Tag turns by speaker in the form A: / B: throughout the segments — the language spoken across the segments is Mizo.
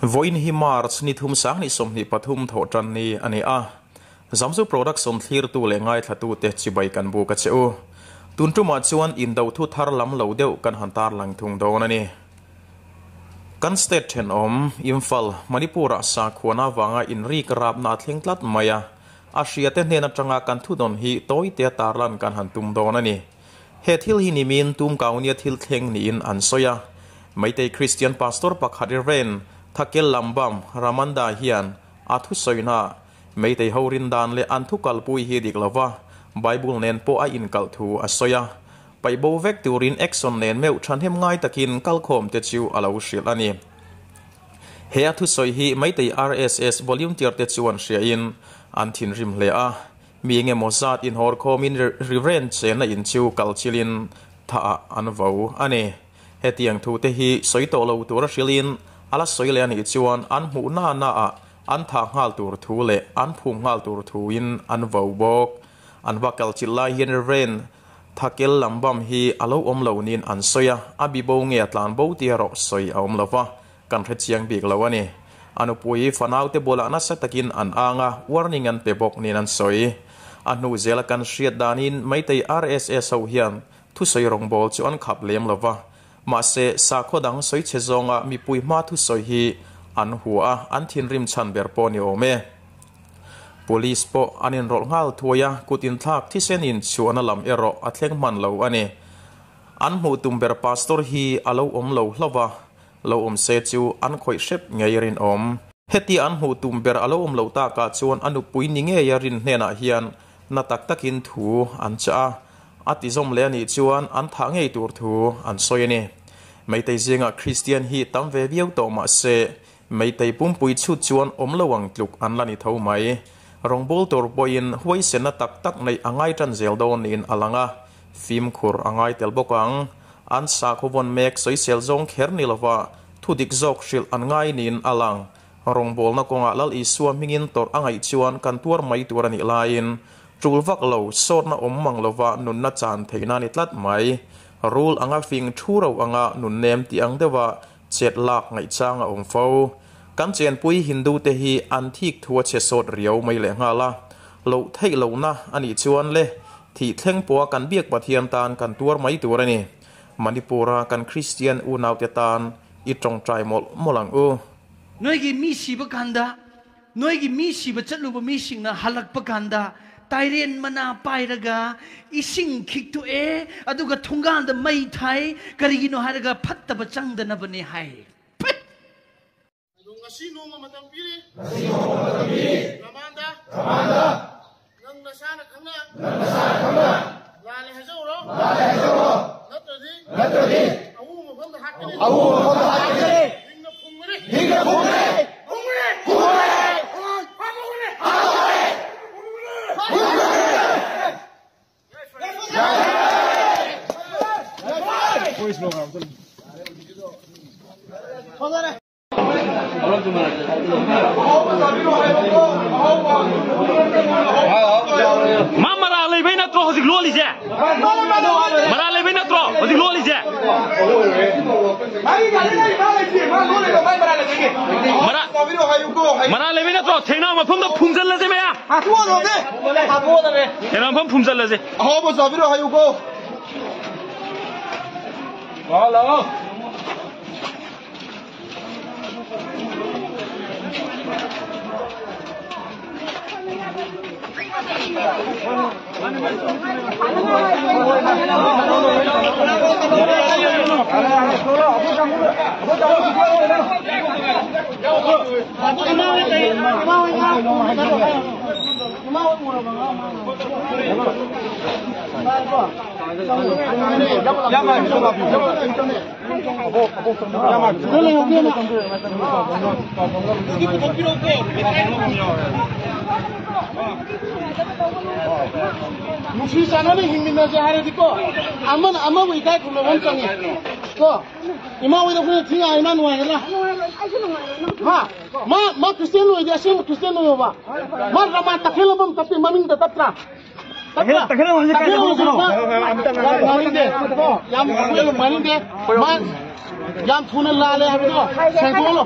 A: Vawiin hi March ni thum sang ni 23 thawh tan ni a ni a. Zamzu Production thlirtu leh ngaithlatute chibai kan buk a che u. Tun tumah chuan indo thu thar lam lo deuh kan han tarlang thung dawn a ni. Kan state thenawm, Imphal, Manipur-ah sakhuana avanga inrik rapna a thleng tlat mai a. A hriate hnen atanga kan thudawn hi tawite tarlan kan han tum dawn a ni. He thil hi nimin tumkaunia thil thleng niin an sawi a. Meitei Kristian pastor pakhat Rev. Thakel Lambam Ramanda hian a thusawina Meitei ho rin dan leh an thu kalpui hi dik lova Bible nen pawh a inkalh thu a sawi a. Paih bo vek turin action nen meuh thahnem ngai takin kalkhawm te chu a lo hrilh a ni. He a thusawi hi Meitei RSS volunteer te chuan hriain an thinrim hle a. Mi engemaw zat inhawr khawmin Reverend chenna in chu kal chilin thaah an vo a ni. Hetiang thu te hi sawi tawh lo tura hrilhin a la sawi leh a nih chuan an hmuh na naah an thah nghal tur thu leh an phum nghal tur thuin an vo bawk. An va kal chilh lai hian Reverend Thakel Lambam hi a lo awm lo niin an sawi a, a bibo nge a tlan bo tia rawh sawi a awm lo va, kan hre chiang bik lo a ni. A nupui fanaute bulah nasa takin an ang a, warning an pe bawk niin an sawi. A hnu zela kan hriat danin Meitei RSS ho hian thusawi rawngbawl chu an khap lem lo va, mahse sakhaw dang sawi chhe zawnga mipui hma thusawi hi an hua a, an thinrim chhan ber pawh ni awm e. Police pawh an inrawlh nghal thuai a, kut inthlak thisenin chhuahna lam erawh a thleng hman lo a ni. An hmuh tum ber pastor hi a lo awm lo hlauh a, lo awm se chu an khawih hrep ngei rinawm. Heti an hmuh tum ber a lo awm lo takah chuan a nupui ni ngeia rin hnenah hian na tak takin thu an chah a, a ti zawm leh a nih chuan an thah ngei tur thu an sawi a ni. Meitei zingah Kristian hi tam ve viau tawh mah se, Meitei pumpui chhut chuan awm lo ang tluk an la ni tho mai. Rawngbawl tur pawhin huaisenna tak tak neih a ngai tan zel dawn niin a lang a, fimkhur a ngai tel bawk ang. An sakhaw vawn mek sawisel zawng kher ni lova thudik zawk hrilh an ngai niin a lang. Rawngbawlna kawngah Lal Isua hmingin tawrh a ngaih chuan kan tuar mai tur a nih laiin tul vak lo sawtna awm mang lova nunna chan theihna a ni tlat mai. Rul anga fing thu ro anga nun nem tih ang deuha Chet lak ngaihchang a awm fo. Kan chenpui Hindu te hi an thik thu a chhe sawt riau mai leh nghal a. Loh theih lohna a nih chuan le, thih thleng pawha kan biak Pathian tan kan tuar mai tur a ni. Manipur-a kan Kristian unaute tan i tawngtai mawlh mawlh ang u.
B: Noigi mi siba kanda ꯅꯣꯏꯒꯤ ꯃꯤ ꯁꯤꯕ ꯆꯠꯂꯨꯕ ꯃꯤꯁꯤꯡꯅ ꯍꯜꯂꯛꯄ ꯀꯥꯟꯗ ꯇꯥꯏꯔꯦꯟ ꯃꯅꯥ ꯄꯥꯏꯔꯒ ꯏꯁꯤꯡ ꯈꯤꯛꯇꯣꯛꯑꯦ ꯑꯗꯨꯒ ꯊꯣꯡꯒꯥꯟꯗ ꯃꯩ ꯊꯥꯏ ꯀꯔꯤꯒꯤꯅꯣ ꯍꯥꯏꯔꯒ ꯐꯠꯇꯕ ꯆꯪꯗꯅꯕꯅꯦ ꯍꯥꯏ
C: ꯑꯗꯣ ꯉꯁꯤ ꯅꯣꯡꯃ ꯃꯇꯝ ꯄꯤꯔꯤ ꯔꯃꯥꯟꯗ ꯅꯪ ꯅꯁꯥꯅ ꯈꯪꯅ ꯂꯥꯜꯂꯦ ꯍꯥꯏꯖꯧꯔꯣ ꯅꯠꯇ꯭ꯔꯗꯤ ꯑꯎ ꯃꯐꯝꯗ ꯍꯥꯠꯀꯅꯤ ꯍꯤꯡꯅ ꯐꯨꯝꯒꯅꯤ
D: ꯃꯥ ꯃꯔꯥ ꯂꯩꯕꯩ ꯅꯠꯇ꯭ꯔꯣ ꯍꯧꯖꯤꯛ ꯂꯣꯜꯂꯤꯁꯦ ꯃꯔꯥ ꯂꯩꯕꯩ ꯅꯠꯇ꯭ꯔꯣ ꯍꯧꯖꯤꯛ ꯂꯣꯜꯂꯤꯁꯦ ꯃꯔꯥ ꯂꯩꯕꯩ ꯅꯠꯇ꯭ꯔꯣ ꯊꯦꯡꯅꯕ ꯃꯐꯝꯗ ꯐꯨꯝꯖꯤꯜꯂꯁꯦ ꯃꯌꯥꯝ ꯊꯦꯡꯅꯕ ꯃꯐꯝ ꯐꯨꯝꯖꯤꯜꯂꯁꯦ
C: ꯑꯍꯥꯎꯕ ꯆꯥꯕꯤꯔꯣ ꯍꯥꯏꯌꯨꯀꯣ ꯅꯨꯡꯁꯤ ꯆꯥꯟꯅꯅ ꯍꯤꯡꯃꯤꯟꯅꯁꯦ ꯍꯥꯏꯔꯗꯤꯀꯣ ꯑꯃꯅ ꯑꯃꯕꯨ ꯏꯀꯥꯏ ꯈꯨꯝꯅꯕ ꯑꯃ ꯆꯪꯉꯤ ꯀꯣ ꯏꯃꯥ ꯍꯣꯏꯗ ꯑꯩꯈꯣꯏꯅ ꯊꯤ ꯉꯥꯡꯉꯤ ꯏꯃꯥ ꯅꯨꯡꯉꯥꯏꯒꯗ꯭ꯔꯥ ꯍꯥ ꯃꯥ ꯃꯥ ꯈ꯭ꯔꯤꯁꯇꯤꯌꯟ ꯑꯣꯏꯗꯤ ꯑꯁꯦꯡꯕ ꯈ꯭ꯔꯤꯁꯇꯤꯌꯟ ꯑꯣꯏꯌꯣꯕ ꯃꯥ ꯔꯃꯥꯟ ꯇꯈꯦꯜꯂꯝꯕꯝ ꯇꯞꯄꯤ ꯃꯃꯤꯡꯗ ꯇꯞꯇ꯭ꯔꯥ ꯇꯈꯦꯜꯂꯝꯕꯝ ꯉꯥꯡꯅꯤꯡꯗꯦ ꯀꯣ ꯌꯥꯝ ꯑꯩꯈꯣꯏꯅ ꯉꯥꯡꯅꯤꯡꯗꯦ ꯃꯥ ꯌꯥꯝ ꯊꯨꯅ ꯂꯥꯜꯂꯦ ꯍꯥꯏꯕꯗꯣ ꯁꯦꯡꯗꯣꯛꯍꯜꯂꯣ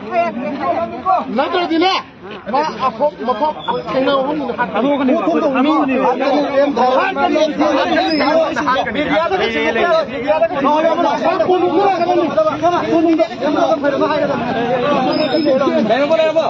C: ꯅꯠꯇ꯭ꯔꯗꯤꯅꯦ ꯃꯥ ꯑꯐꯣꯞ ꯃꯐꯣꯞ ꯊꯦꯡꯅꯕ ꯃꯐꯝꯗꯨꯗ ꯀꯣꯅꯨꯡꯗ ꯂꯩꯔꯕꯣ ꯂꯩꯔꯕꯣ?